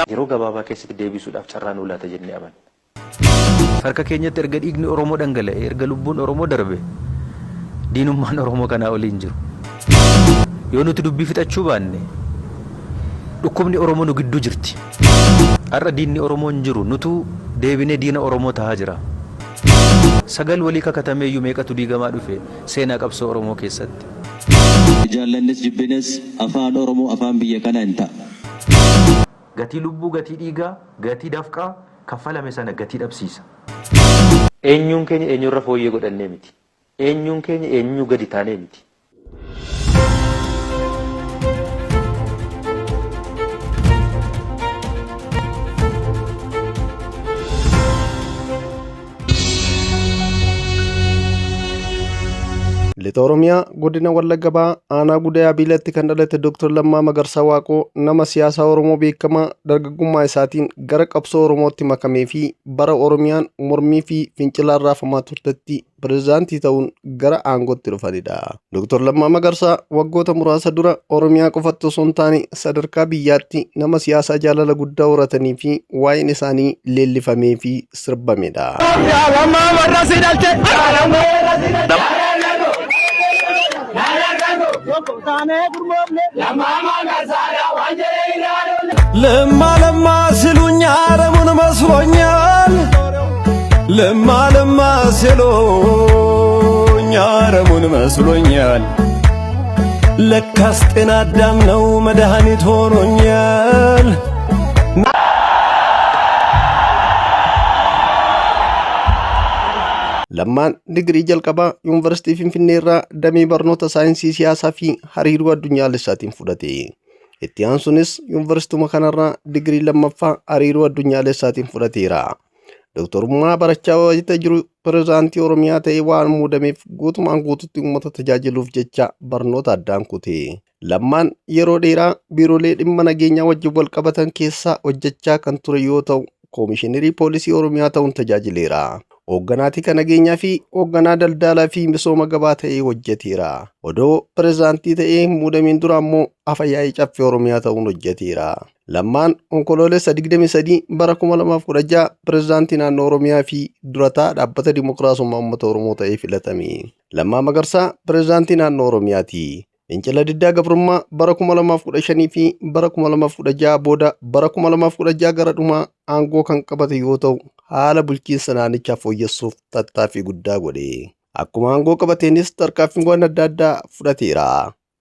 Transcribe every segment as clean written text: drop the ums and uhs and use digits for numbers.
Yeroo gabaabaa keessatti deebisuudhaaf carraa nuu laata jennee amanna. Harka keenyatti erga dhiigni Oromoo dhangala'e, erga lubbuun Oromoo darbe, diinummaan Oromoo kanaa olii hin jiru. Yoo nuti dubbii fixachuu baanne, dhukkubni Oromoo nu gidduu jirti. Har'a diinni Oromoo hin jiru, nutu deebinee diina Oromoo tahaa jira. Sagal walii kakatameeyyuu meeqatu diigamaa dhufe seenaa qabsoo Oromoo keessatti. Jaallannes jibbines Afaan Oromoo afaan biyya kanaa hin ta'a. Gatii lubbuu, gatii dhiigaa, gatii dafqaa kaffalame sana gatii dhabsiisa. Eenyuun keenya eenyurra fooyyee godhannee miti. Eenyuun keenya eenyuu gadi taanee miti. Lixa Oromiyaa godina Wallagga Bahaa aanaa Gudayaa Biilatti kan dhalate Dr. Lammaa Magarsaa Waaqoo nama siyaasaa Oromoo beekamaa dargaggummaa isaatiin gara qabsoo Oromootti makamee fi bara Oromiyaan mormii fi fincilaan raafamaa turtetti pirezidaantii ta'uun gara aangootti dhufanidha. Dr. Lammaa Magarsaa waggoota muraasa dura Oromiyaa qofatti osoo hin taane sadarkaa biyyaatti nama siyaasaa jaalala guddaa horatanii fi waa'een isaanii leellifamee fi sirbamedha. ለማ ለማ ሲሉኝ አረሙን መስሎኛል። ለማ ለማ ሲሉኝ አረሙን መስሎኛል። ለካስ ጤና አዳም ነው መድኃኒት ሆኖኛል። Lammaan digirii jalqabaa Yuunivarsiitii Finfinnee irraa damee barnoota saayinsii siyaasaa fi hariiroo addunyaalessaatiin fudhate. Itti aansuunis yuunivarsiituma kanarraa digirii lammaffaa hariiroo addunyaalessaatiin fudhateera. Dooktorummaa barachaa wayita jiru pirezidaantii Oromiyaa ta'ee waan muudameef guutumaan guututti uummata tajaajiluuf jecha barnoota addaan kute. Lammaan yeroo dheeraa biiroolee dhimma nageenyaa wajjin wal qabatan keessa hojjechaa kan ture yoo ta'u, koomishinerii poolisii Oromiyaa ta'uun tajaajileera. Hoogganaa tika nageenyaa fi hoogganaa daldalaa fi misooma gabaa ta'ee hojjeteera. Odoo pirezidaantii ta'ee hin muudamiin dura ammoo afa-yaa'ii caffee Oromiyaa ta'uun hojjeteera. Lammaan Onkoloolessa 23 bara 2016 pirezidaantii naannoo Oromiyaa fi durataa dhaabbata Dimookiraasummaa Uummata Oromoo ta'ee filatame. Lammaa Magarsaa pirezidaantii naannoo Oromiyaati. Fincila diddaa gabrummaa bara 2015 fi bara 2016 booda bara 2016 gara dhumaa aangoo kan qabate yoo ta'u haala bulchiinsa naannichaa fooyyessuuf tattaaffii guddaa godhe. Akkuma aangoo qabateenis tarkaanfiiwwan adda addaa fudhateera.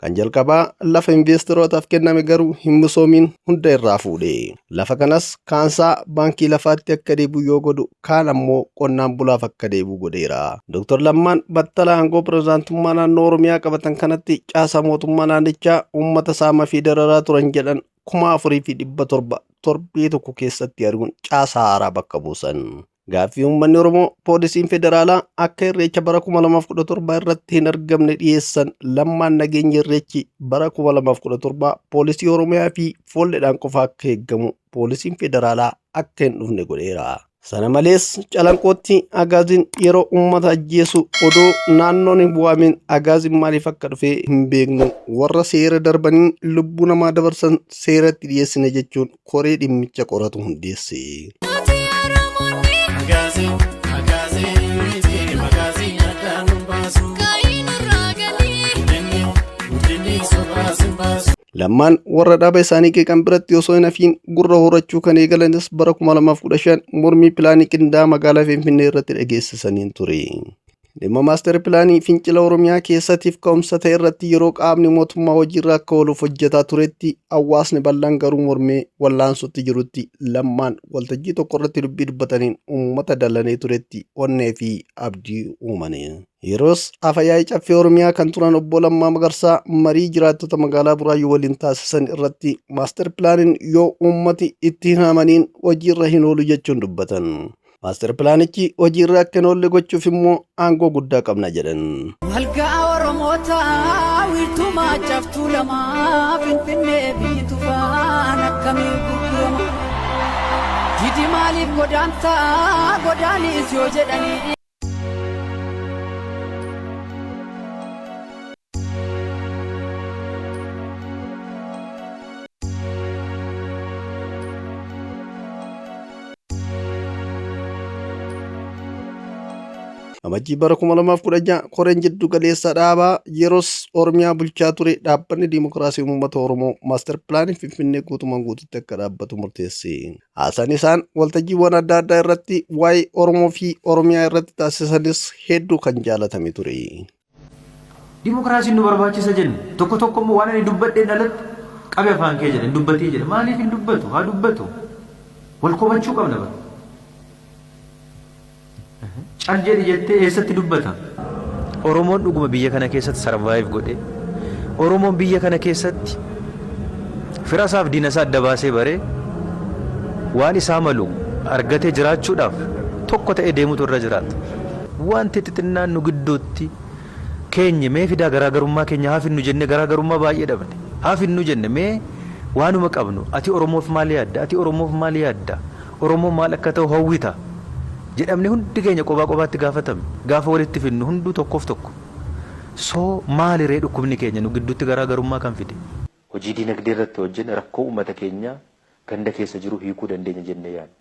Kan jalqabaa lafa investeerootaaf kenname garuu hin misoomin hunda irraa fuudhe. Lafa kanas kaansaa baankii lafaatti akka deebi'u yoo godhu kaan ammoo qonnaan bulaaf akka deebi'u godheera. Dr. Lammaan battala aangoo pirezidaantummaa naannoo Oromiyaa qabatan kanatti caasaa mootummaa naannichaa uummata saamaa fi dararaa turan jedhan 4,700 torbee tokko keessatti arguun caasaa haaraa bakka buusan. Gaaffii uummanni Oromoo poolisiin federaalaa akka irreecha bara 2017 irratti hin argamne dhiyeessan Lammaan nageenya irreechi bara 2017 poolisii Oromiyaa fi foolleedhaan qofa akka eeggamu poolisiin federaalaa akka hin dhufne godheera. Sana malees Calanqootti agaaziin yeroo uummata ajjeesu odoo naannoon hin waamin agaaziin maaliif akka dhufe hin beeknu warra seera darbanii lubbuu namaa dabarsan seeratti dhiyeessine jechuun koree dhimmicha qoratu hundeesse. Lammaan warra dhaaba isaanii qeeqan biratti osoo hin hafiin gurra horachuu kan eegalanis bara 2015 mormii pilaanii qindaa'aa magaalaa Finfinnee irratti dhageessisaniin ture. Dhimma maaster pilaanii fincila Oromiyaa keessatiif ka'umsa ta'e irratti yeroo qaamni mootummaa hojiirra akka ooluuf hojjetaa turetti hawaasni bal'aan garuu mormee wallaansutti jirutti Lammaan waltajjii tokko irratti dubbii dubbataniin uummata dallanee turetti onnee fi abdii uumani. Yeroos afa-yaa'ii caffee Oromiyaa kan turan obbo Lammaa Magarsaa marii jiraattota magaalaa Buraayyuu waliin taasisan irratti maaster pilaaniin yoo uummati itti hin amaniin hojiirra hin oolu jechuun dubbatan. Maaster pilaanichi hojiirra akka hin oolle gochuuf immoo aangoo guddaa qabna jedhan. Walga'a Oromoota wiirtuu maacaftuu lamaa Finfinnee biyyi tufaan akkamiin gurgurama? Didi maaliif godaantaa godaaniis yoo jedhanii. Amajjii bara 2016 koreen jiddu galeessa dhaabaa yeroos Oromiyaa bulchaa ture dhaabbanni Dimookiraasii Uummata Oromoo maaster pilaanii Finfinnee guutumaan guututti akka dhaabbatu murteesse. Haasaan isaan waltajjiiwwan adda addaa irratti waa'ee Oromoo fi Oromiyaa irratti taasisanis hedduu kan jaalatame ture. Dimookiraasiin nu barbaachisa jenne tokko tokko immoo waan ani dubbadheen alatti qabe afaan kee jedhe hin dubbatee jedhe maaliif hin dubbatu haa dubbatu wal komachuu qabna bara. Cal jedhi jettee eessatti dubbata? Oromoon dhuguma biyya kana keessatti survive godhe Oromoon biyya kana keessatti fira isaaf diina isaa adda baasee baree waan isaa malu argatee jiraachuudhaaf tokko ta'ee deemutu irra jiraata. Wanti xixinnaan nu gidduutti keenye mee fidaa garaagarummaa keenya haa finnu jenne garaagarummaa baay'ee dhabne haa finnu jenne mee waanuma qabnu ati Oromoof maal yaadda ati Oromoof maal yaadda Oromoo maal akka ta'u hawwita jedhamne hundi keenya qobaa qobaatti gaafatame gaafa walitti finnu hunduu tokkoof tokko soo maaliree dhukkubni keenya nu gidduutti garaagarummaa kan fide. Hojii dinagdee irratti hojjenne rakkoo uummata keenyaa ganda keessa jiru hiikuu dandeenya jennee yaadna.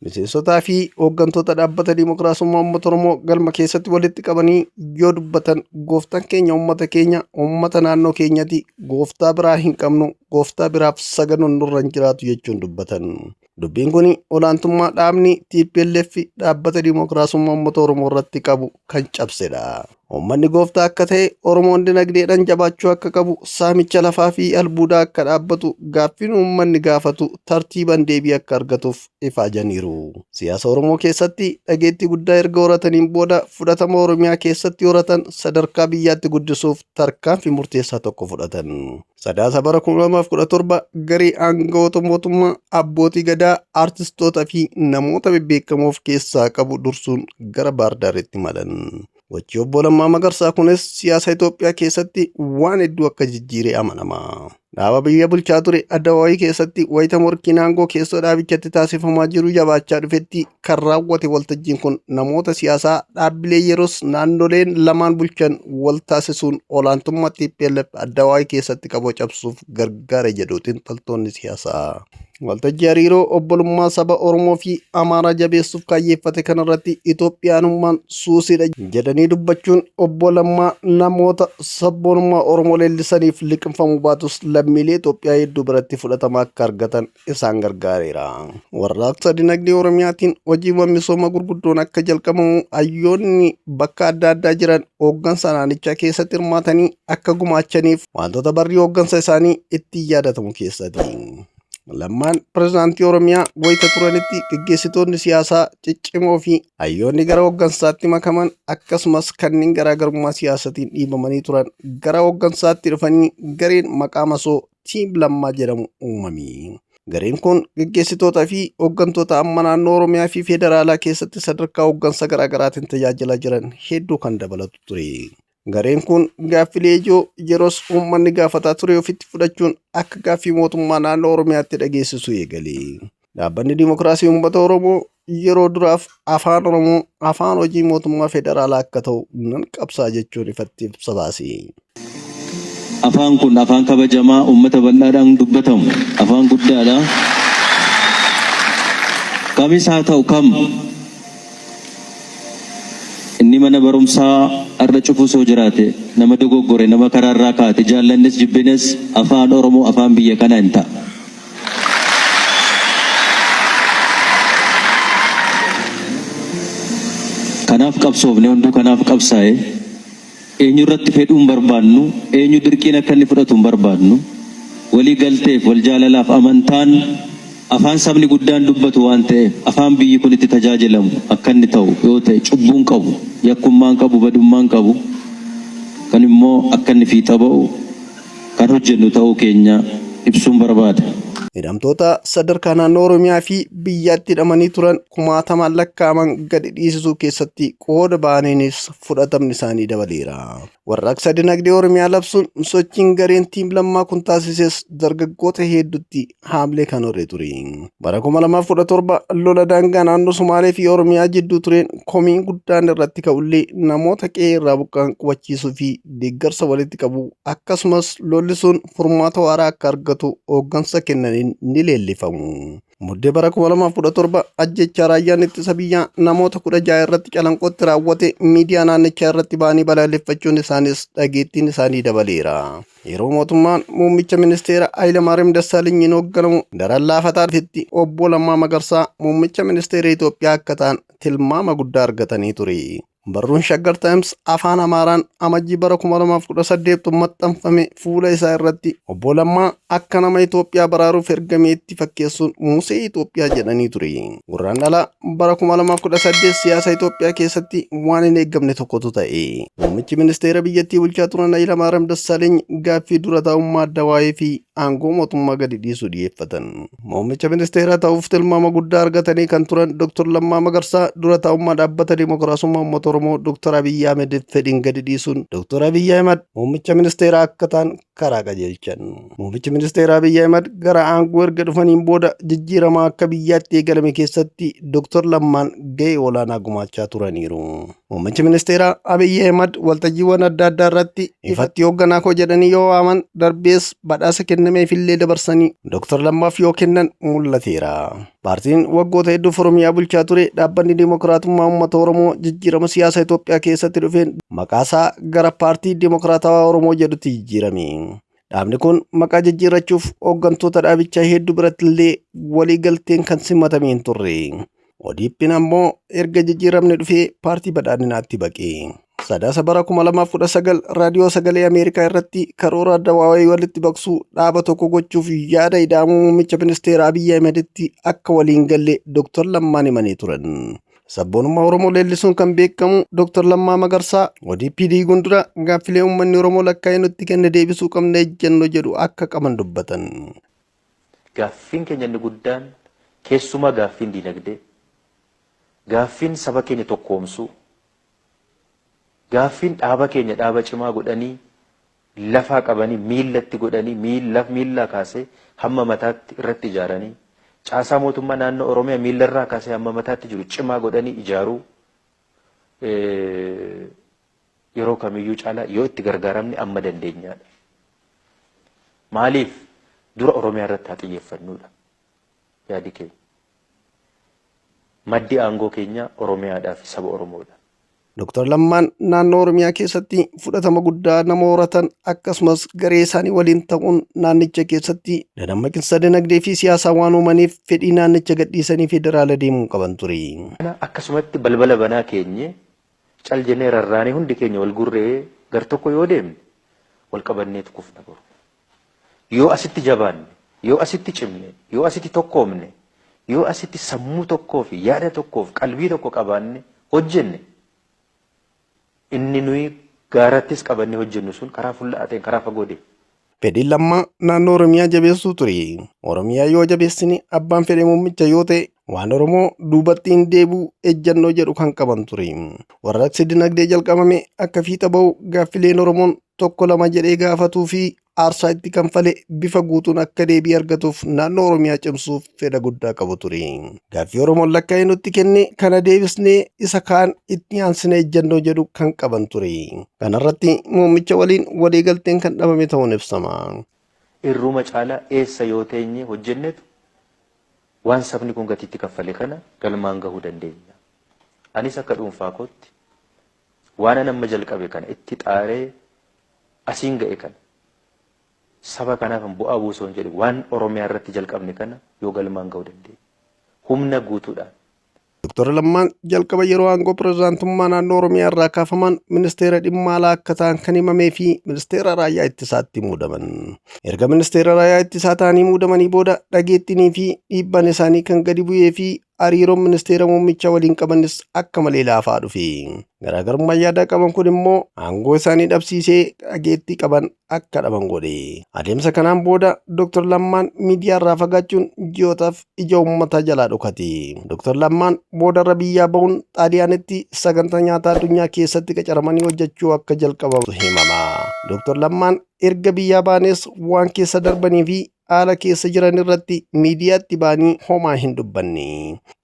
Miseensotaa fi hooggantoota dhaabbata Dimookiraasummaa Uummata Oromoo galma keessatti walitti qabanii yoo dubbatan gooftaan keenya uummata keenya uummata naannoo keenyati gooftaa biraa hin qabnu gooftaa biraaf sagaduun nurra hin jiraatu jechuun dubbatan. Dubbiin kun olaantummaa dhaabni TPLF dhaabbata Dimookiraasummaa Uummata Oromoo irratti qabu kan cabsedha. Uummanni gooftaa akka ta'e Oromoon dinagdeedhaan jabaachuu akka qabu saamicha lafaa fi albuudaa akka dhaabbatu gaaffiin uummanni gaafatu tartiibaan deebii akka argatuuf ifaajaniiru. Siyaasa Oromoo keessatti dhageettii guddaa erga horataniin booda fudhatama Oromiyaa keessatti horatan sadarkaa biyyaatti guddisuuf tarkaanfii murteessaa tokko fudhatan. Sadaasa bara 2017 garee aangawoota mootummaa abbootii gadaa aartistoota fi namoota bebbeekamoo of keessaa qabu dursuun gara Baardaaritti malan. Gochi obbo Lammaa Magarsaa kunis siyaasa Itoophiyaa keessatti waan hedduu akka jijjiire amanama. Dhaaba biyya bulchaa ture Addawaayii keessatti wayita morkiin aangoo keessoo dhaabichatti taasifamaa jiru jabaachaa dhufetti kan raawwate waltajjiin kun namoota siyaasaa dhaabbilee yeroos naannoleen lamaan bulchan wal taasisuun olaantummaa TPLF Addawaayii keessatti qabu cabsuuf gargaare jedhu xiinxaltoonni siyaasaa. Waltajjii hariiroo obbolummaa saba Oromoo fi Amaaraa jabeessuuf kaayyeeffate kanarratti Itoophiyaanummaan suusiidha jedhanii dubbachuun obbo Lammaa namoota sabboonummaa Oromoo leellisaniif liqimfamuu baatus lammiilee Itoophiyaa hedduu biratti fudhatama akka argatan isaan gargaareera. Warraaqsa dinagdee Oromiyaatiin hojiiwwan misooma gurguddoon akka jalqabamu hayyoonni bakka adda addaa jiran hooggansa naannichaa keessatti hirmaatanii akka gumaachaniif wantoota barrii hooggansa isaanii ittiin yaadatamu keessatti. Lammaan pirezidaantii Oromiyaa wayita turanitti gaggeessitoonni siyaasaa ciccimoo fi hayyoonni gara hooggansaatti makaman akkasumas kanneen garaagarummaa siyaasaatiin dhiibamanii turan gara hooggansaatti dhufanii gareen maqaa masoo Tiim Lammaa jedhamu uumame. Gareen kun gaggeessitootaa fi hooggantoota amma naannoo Oromiyaa fi federaalaa keessatti sadarkaa hooggansa garaagaraatiin tajaajilaa jiran hedduu kan dabalatu ture. Gareen kun gaaffilee ijoo yeroos uummanni gaafataa ture ofitti fudhachuun akka gaaffii mootummaa naannoo Oromiyaatti dhageessisu eegale. Dhaabbanni Dimookiraasii Uummata Oromoo yeroo duraaf afaan Oromoo afaan hojii mootummaa federaalaa akka ta'u nan qabsaa jechuun ifatti ibsa baase. Afaan kun afaan kabajamaa uummata bal'aadhaan dubbatamu afaan guddaadha. Kamis haa ta'u kam inni mana barumsaa har'a cufus yoo jiraate nama dogoggore nama karaarraa kaate jaallannes jibbines afaan Oromoo afaan biyya kanaa hin ta'a. Kanaaf qabsoofne hunduu kanaaf qabsaa'e eenyu irratti fedhuu hin barbaannu eenyu dirqiin akka inni fudhatu hin barbaannu walii galteef wal jaalalaaf amantaan afaan sabni guddaan dubbatu waan ta'eef afaan biyyi kun itti tajaajilamu akka inni ta'u yoo ta'e cubbuun qabu yakkummaan qabu badummaan qabu kan immoo akka inni fiixa ba'u kan hojjennu ta'uu keenya ibsuun barbaada. Hidhamtoota sadarkaa naannoo Oromiyaa fi biyyaatti hidhamanii turan kumaatamaan lakkaa'aman gadi dhiisisuu keessatti qooda ba'aniinis fudhatamni isaanii dabaleera. Warraaqsa dinagdee Oromiyaa labsuun sochiin gareen Tiim Lammaa kun taasises dargaggoota hedduutti haamlee kan horee ture. Bara 2017 lola daangaa naannoo Sumaalee fi Oromiyaa jidduu tureen komiin guddaan irratti ka'ullee namoota qe'ee irraa buqqa'an qubachiisuu fi deeggarsa walitti qabu akkasumas lolli sun furmaata waaraa akka argatu hooggansa kennaniin ni leellifamu. Muddee bara 2017 ajjechaa raayyaan ittisa biyyaa namoota 16 irratti Calanqootti raawwate miidiyaa naannichaa irratti ba'anii balaaleffachuun isaanis dhageettiin isaanii dabaleera. Yeroo mootummaan muummicha ministeera Hayilamaariyaam Dassaalenyiin hoogganamu daran laafataa dhufetti obbo Lammaa Magarsaa muummicha ministeera Itoophiyaa akka ta'an tilmaama guddaa argatanii ture. Barruun Shaggar Times afaan Amaaraan Amajjii bara 2018 maxxanfame fuula isaa irratti obbo Lammaa akka nama Itoophiyaa baraaruuf ergameetti fakkeessuun Musee Itoophiyaa jedhanii ture. Gurraandhala bara 2018 siyaasa Itoophiyaa keessatti waan hin eeggamne tokkotu ta'e. Muummichi ministeera biyyattii bulchaa turan Hayilamaariyaam Dassaaleeny gaaffii dura taa'ummaa ADWUI fi aangoo mootummaa gadi dhiisuu dhiyeeffatan. Muummicha ministeeraa ta'uuf tilmaama guddaa argatanii kan turan Dr. Lammaa Magarsaa dura taa'ummaa dhaabbata Dimookiraasummaa Uummata Oromoo Dr. Abiyyi Ahmed fedhiin gadi dhiisuun Dr. Abiyyi Ahmed muummicha ministeeraa akka ta'an karaa qajeelchan. Muummichi ministeeraa Abiyyi Ahmed gara aangoo erga dhufaniin booda jijjiirama akka biyyaatti eegalame keessatti Dr. Lammaan gahee olaanaa gumaachaa turaniiru. Muummichi ministeeraa Abiyyi Ahmed waltajjiiwwan adda addaa irratti ifatti hoogganaa koo jedhanii yoo waaman darbees badhaasa kennameefillee dabarsanii Dr. Lammaaf yoo kennan mul'ateera. Paartiin waggoota hedduuf Oromiyaa bulchaa ture dhaabbanni Dimookiraatummaa Uummata Oromoo jijjiirama siyaasa Itoophiyaa keessatti dhufeen maqaasaa gara Paartii Dimookiraatawaa Oromoo jedhutti jijjiirame. Dhaabni kun maqaa jijjiirrachuuf hooggantoota dhaabichaa hedduu biratti illee waliigalteen kan simatame hin turre. ODP'n ammoo erga jijjiiramni dhufee paartii badhaadhinaatti baqe. Sadaasa bara 2019 raadiyoo sagalee Ameerikaa irratti karoora ADWUI walitti baqsuu dhaaba tokko gochuuf yaada ida'amuu muummicha ministeera Abiyyi Ahmeditti akka waliin galle Dr. Lammaan himanii turan. Sabboonummaa Oromoo leellisuun kan beekamu Dr. Lammaa Magarsaa ODP diiguun dura gaaffilee uummanni Oromoo lakkaa'ee nutti kenne deebisuu qabna ejjennoo jedhu akka qaban dubbatan. Gaaffiin keenya inni guddaan keessumaa gaaffiin diinagdee, gaaffiin saba keenya tokkoomsuu, gaaffiin dhaaba keenya dhaaba cimaa godhanii lafaa qabanii miillatti godhanii miillaa kaasee hamma mataatti irratti ijaaranii caasaa mootummaa naannoo Oromiyaa miillarraa kaasee hamma mataatti jiru cimaa godhanii ijaaruu yeroo kamiyyuu caalaa yoo itti gargaaramne amma dandeenyaadha. Maaliif dura Oromiyaa irratti haa xiyyeeffannuudha yaadi keenya. Maddi aangoo keenya Oromiyaadhaa fi saba Oromoodha. Dr. Lammaan naannoo Oromiyaa keessatti fudhatama guddaa nama horatan akkasumas garee isaanii waliin ta'uun naannicha keessatti dadammaqinsa dinagdee fi siyaasaa waan uumaniif fedhii naannicha gadhiisanii federaala deemuu qaban ture. Akkasumatti balbala banaa keenye cal jennee rarraanee hundi keenya wal gurree gar tokko yoo deemne wal qabanneetu kufna boru. Yoo asitti jabaanne, yoo asitti cimne, yoo asitti tokkoomne, yoo asitti sammuu tokkoo fi yaada tokkoo fi qalbii tokko qabaanne hojjenne inni nuyi gaarattis qabannee hojjennu sun karaa fulla'aa ta'een karaa fagoo deema. Fedhiin Lammaa naannoo Oromiyaa jabeessuu ture. Oromiyaa yoo jabeessine abbaan fedhe muummicha yoo ta'e waan Oromoo duubatti hin deebi'u ejjennoo jedhu kan qaban ture. Warraaqsi dinagdee jalqabame akka fiixa ba'u gaaffileen Oromoon tokko lama jedhee gaafatuu fi aarsaa itti kanfale bifa guutuun akka deebii argatuuf naannoo Oromiyaa cimsuuf fedha guddaa qabu ture. Gaaffii Oromoon lakkaa'ee nutti kenne kana deebisnee isa kaan itti aansine ejjennoo jedhu kan qaban ture. Kanarratti muummicha waliin waliigalteen kan dhabame ta'uun ibsama. Irruma caalaa eessa yoo teenye hojjennetu waan sabni kun gatiitti kaffale kana galmaan gahuu dandeenya. Anis akka dhuunfaa kootti waan an amma jalqabe kana itti xaaree asiin ga'e kana saba kanaaf bu'aa buusoo hin jedhe waan Oromiyaa irratti jalqabne kana yoo galmaan gahuu dandeenya. Humna guutuudhaan. Dr. Lammaan jalqaba yeroo aangoo pirezidaantummaa naannoo Oromiyaa irraa kaafaman ministeera dhimma alaa akka ta'an kan himamee fi ministeera raayyaa ittisaatti muudaman. Erga ministeera raayyaa ittisaa ta'anii muudamanii booda dhageettinii fi dhiibbaan isaanii kan gadi bu'ee fi hariiroon ministeera muummichaa waliin qabanis akka malee laafaa dhufe. Garaagarummaa yaadaa qaban kun immoo aangoo isaanii dhabsiisee dhageettii qaban akka dhaban godhe. Adeemsa kanaan booda Dr. Lammaan miidiyaa irraa fagaachuun ji'ootaaf ija uummataa jalaa dhokate. Dr. Lammaan boodarra biyyaa bahuun Xaaliyaanitti sagantaa nyaataa addunyaa keessatti qacaramanii hojjechuu akka jalqaban himama. Dr. Lammaan erga biyyaa baanes waan keessa darbanii fi haala keessa jiran irratti miidiyaatti ba'anii homaa hin dubbanne.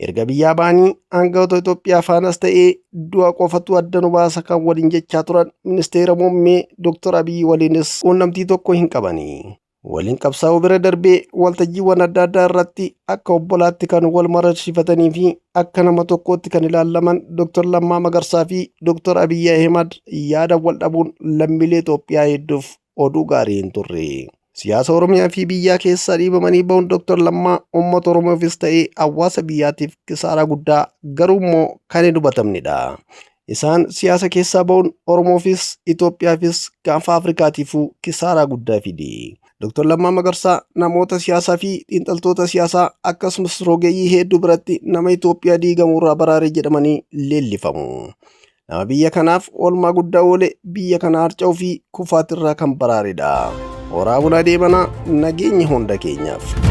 Erga biyyaa ba'anii aangawoota Itoophiyaa faanas ta'ee du'a qofatu adda nu baasa kan waliin jechaa turan ministeera muummee Dr. Abiyyi waliinis quunnamtii tokko hin qabani. Waliin qabsaa'uu bira darbee waltajjiiwwan adda addaa irratti akka obbolaatti kan wal mararsiifatanii fi akka nama tokkootti kan ilaalaman Dr. Lammaa Magarsaa fi Dr. Abiyyi Ahimad yaada wal dhabuun lammiilee Itoophiyaa hedduuf oduu gaarii hin turre. Siyaasa Oromiyaa fi biyyaa keessaa dhiibamanii bahuun Dr. Lammaa uummata Oromoofis ta'ee hawaasa biyyaatiif kisaaraa guddaa garuu immoo kan hin hubatamnedha. Isaan siyaasa keessaa bahuun Oromoofis Itoophiyaafis gaanfa Afrikaatiifuu kisaaraa guddaa fide. Dr. Lammaa Magarsaa namoota siyaasaa fi xiinxaltoota siyaasaa akkasumas rogeeyyii hedduu biratti nama Itoophiyaa diigamuurraa baraare jedhamanii leellifamu. Nama biyya kanaaf oolmaa guddaa oole biyya kana harca'uu fi kufaatirraa kan baraaredha. Horaa bulaa deebanaa, nageenya hunda keenyaaf.